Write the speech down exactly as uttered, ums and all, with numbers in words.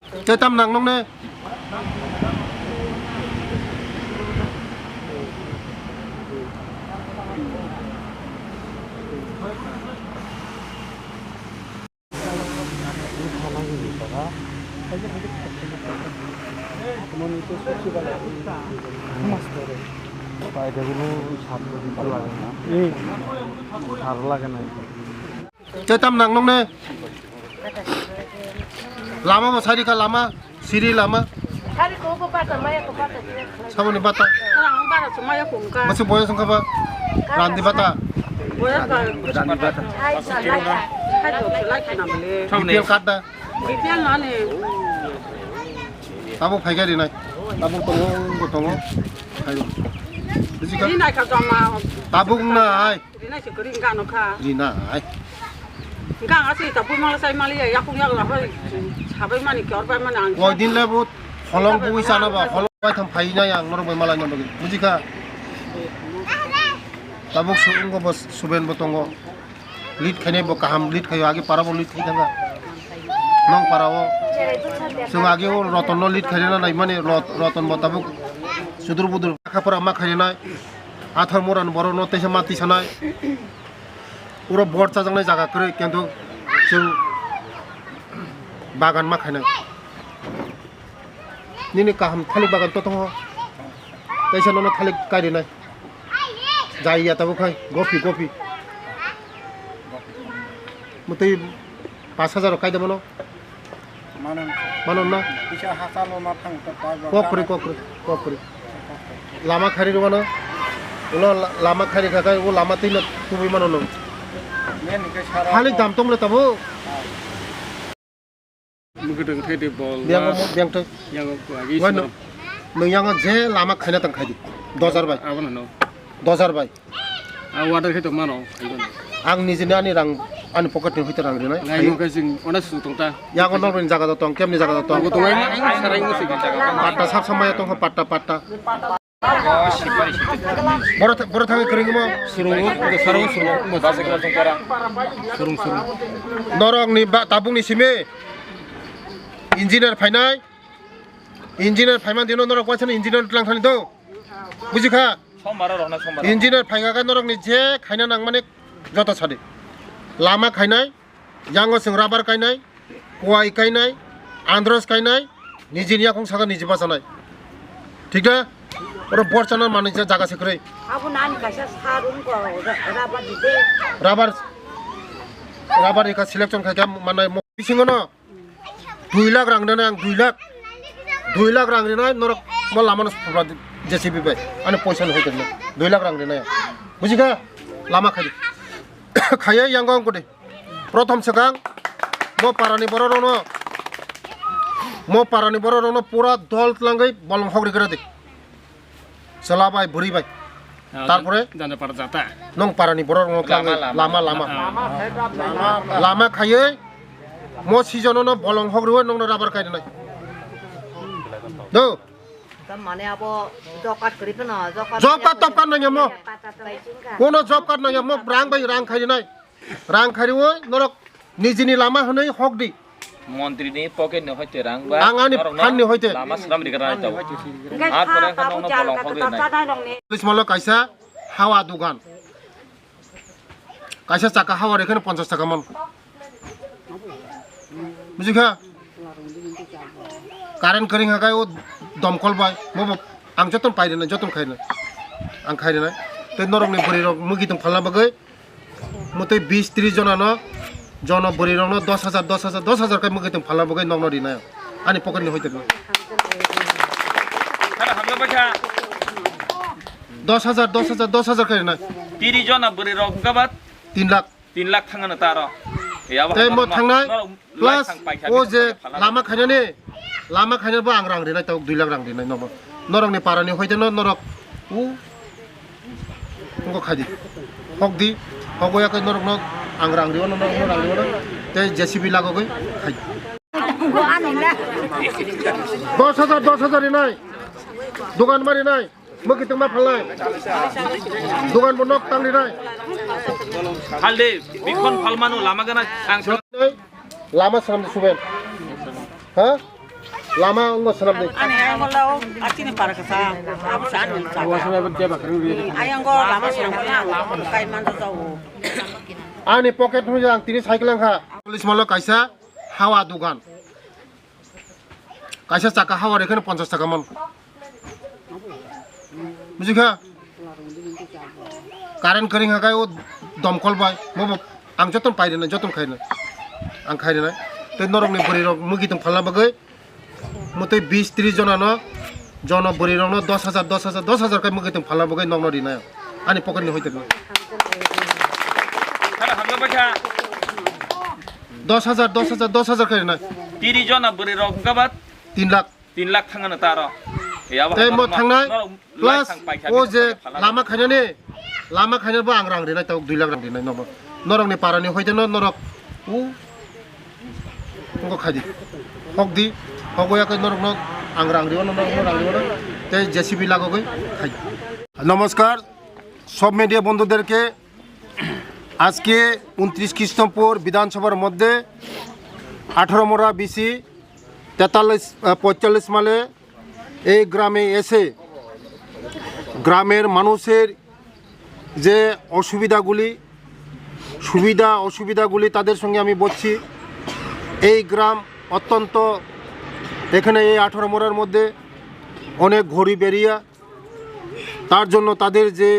Tei tam nang nung ne? Tei tam nang nung ne? Lama bo sari kha lama, siri lama. Sari ko bo bata maya ko bata. Saboni bata. Ang bata se maya ko ka. Masi boyos wngkha ba? Randi bata. Boyos ka. Randi bata. Hai sa lai. Hai do se lai khe na bole. B P L card da. B P L na ne. Tabuk phai gari nai. Tabuk tongo, tongo. Hai. Buji kha? Ni nai ka jama. Tabuk nai. Rinai se kwrwi wngkha ano kha. Rinai. Wngkha ang aswk tabuk mala sai maliya yakung yakung hoi sabai mani khe orbai mani ang. Koi din le bo holong bui sana ba holong bai tham phai nai ang norok bai malai na bagwi. Buji kha. Tabuk su wngkha bo suben bo tongo. Lead khainai bo kaham lead khaio agi para bo lead khai thangkha. Nong para o. Sung agi o roton no lead khainai na nai mani rot-, roton bo tabuk sudur budur kha pura ma khainai. Athar muran borok no teisa ma tisanai. Puro bor chajaknai jaga kwrwi, kintu chwng bagan ma khainai. Nini kaham thalik bagan to tongo. Teisa nono thalik kai rinai. Jai ya tabuk khai, gopi, gopi. Mutui pas hajar kai da mano. Manon. Manon na? Kisa hachalo ma thang ta pa ba. Kokri, kokri, kokri. Lama khari rwano. Ulo la-, lama khari khakai, o lama twi no tubui mano no. Neni ke sara. Halik dam tong le tabo. Mukhe tong thai de bol. Biang mo, biang thai. Yang ko agi. Wano. Nung yang je lama khaina tang khai di. Dos hajar bai. Abo no. Dos hajar bai. A order khe tongmano. Ang nijini ani rang, ani pocket ni hoite rang rinai. Ngai nung khe sing ona su tong ta. Yago nok ni jaga da tong, kemni jaga da tong. Ang tong ai, ang sarai nung sing jaga. Patta sab samaya tong, patta, patta. Boro tha-, boro thangwi kwrwngmo. Surung, surung, surung. Surung, surung. Norok ni ba, tabuk ni simi. Engineer phainai. Engineer phaiman dino norok waisa engineer tlang thani do. Buji kha? Sombar oro na sombar. Engineer phaikha khe norokni je khaina nangmani joto sadi. Lama khainai, yango chwng rubber kainai, kuai kainai, andros kainai, nijini yakung saka niji bachanai. Thik da? Oro bor chana manwi jaga se kwrwi. Abo nani kaisa sa room ko ra-, rubber dide. Rubber, rubber ika selection khaikha manai mo-, bisingo no. Dui lakh rang rinai ang, dui lakh. Dui lakh rang rinai norok mo lama no phobla J C B bai. Ani poisa no hoitor no. Dui lakh rang rinai ang. Buji kha? Lama khai di. Khaiya yang gong kode. Prothom swkang mo parani borok rok no, mo parani borok rok no pura dol tlangwi bolong hogri gra di. Chwla bai, bwrwi bai. Ah, tarpore janja para jata. Nwng parani borok rok lama, lama, lama. Lama, lama. Ah. Lama khaiwi mo season no bolong hogriwi nwngno rubber kai rinai. Do. Tam mane abo job card kwrwi phano, job card job card, top card nangya mo. Kono job card nangya mo, rang bai rang khai rinai. Rang khariwi norok nijini lama hwnwi hok di. Montri ni pocket ni hoite rang ba. Ang ani norok no phan ni hoite. Lama swnam ri gra nai tabuk. Hwnkhe ar pore sa kha tabuk nokno jal bolong kha hok to rinai. Tabuk nokni. Police malo kaisa hawa dugan. Kaisa chakka hawa rikhe ponchash taka man. Buji kha? Current kwrwi hwnkhe o domkol bai. Bo bo ang jotono pai rinai, jotono khai rinai. Ang khai rinai. Tei norokni bwrwi rok mwgwi tong phalna bagwi. Mwtwi bis tris jona no, jono bwrwi rok no dos hajar, dos hajar, dos hajar kai mwgwi tong phalna bagwi nokno rinai. Ani pocket ni hoite no. Sir, hamjak bai kha. Dos hajar, dos hajar, dos hajar kai rinai. Tris jona bwrwi rok hwnkha ba? Tin lakh. Tin lakh thangano ta aro. Tei mo thangnai, plus o je lama khainani, lama khainani bo ang rang rinai, tabuk dui lakh rang rinai nogo. Norokni parani hoite no norok u ngo khai di. Hok di, hok ya kai norokno ang rang riwano, norokno rang riwano. Tei J C B lagogwi khai di. Dos hajar, dos hajar rinai. Dugan ma rinai. Mwkhi tongma phalnai. Dugan bo nok tangri nai. Phalde, bikhon phalmano lama gana ang sa- Lama swnam suben. Ha? Lama wngbo swnam di. Ani ayang lo, atini para kasa, abo sa ani sa. Ayang go lama swnam na, kai man do jago. Ani pocket hwnwi ang tini cycle wngkha. Police malo kaisa hawa dugan. Kaisa chaka hawa rekheno ponchash taka man. Bujikha? Current kering hakai o domkol bai. Mobo ang joton pairina, joton khairina. Ang khairina. Tei norokni bwrwi rok mugi tong phalna bagwi. Motwi bis tris jona no, jono bwrwi rok no dos hajar, dos hajar, dos hajar kai mugi tong phalna bagwi nokno rinai. Ani pocket ni hoite. Hara hamya bakha. Dos hajar, dos hajar, dos hajar kai rinai. Tiri jona bwrwi rok hwnkha ba tin lakh. Tin lakh thangano taro. Ya, tei mo thangnai, plus o je lama khainani, lama khainani bo ang rang rinai, tok dui lakh rang rinai nobo. Norokni parani hoite no norok u ngo khaidi. Hokdi, hogoya kai norokno ang rang riyo, norokno rang riyo, tei J C B lagogoi khai. নমস্কার, সব মিডিয়া বন্ধুদেরকে। আজকে ঊনত্রিশ কৃষ্ণপুর বিধানসভার মধ্যে আঠারো মোড়া বিসি তেতাল্লিশ, আহ, পঁয়তাল্লিশ মালে এই গ্রামে এসে গ্রামের মানুষের যে অসুবিধাগুলি, সুবিধা অসুবিধাগুলি তাদের সঙ্গে আমি বসছি। এই গ্রাম অত্যন্ত, এখানে এই আঠারো মোড়ার মধ্যে অনেক গরিব এরিয়া, তার জন্য তাদের যে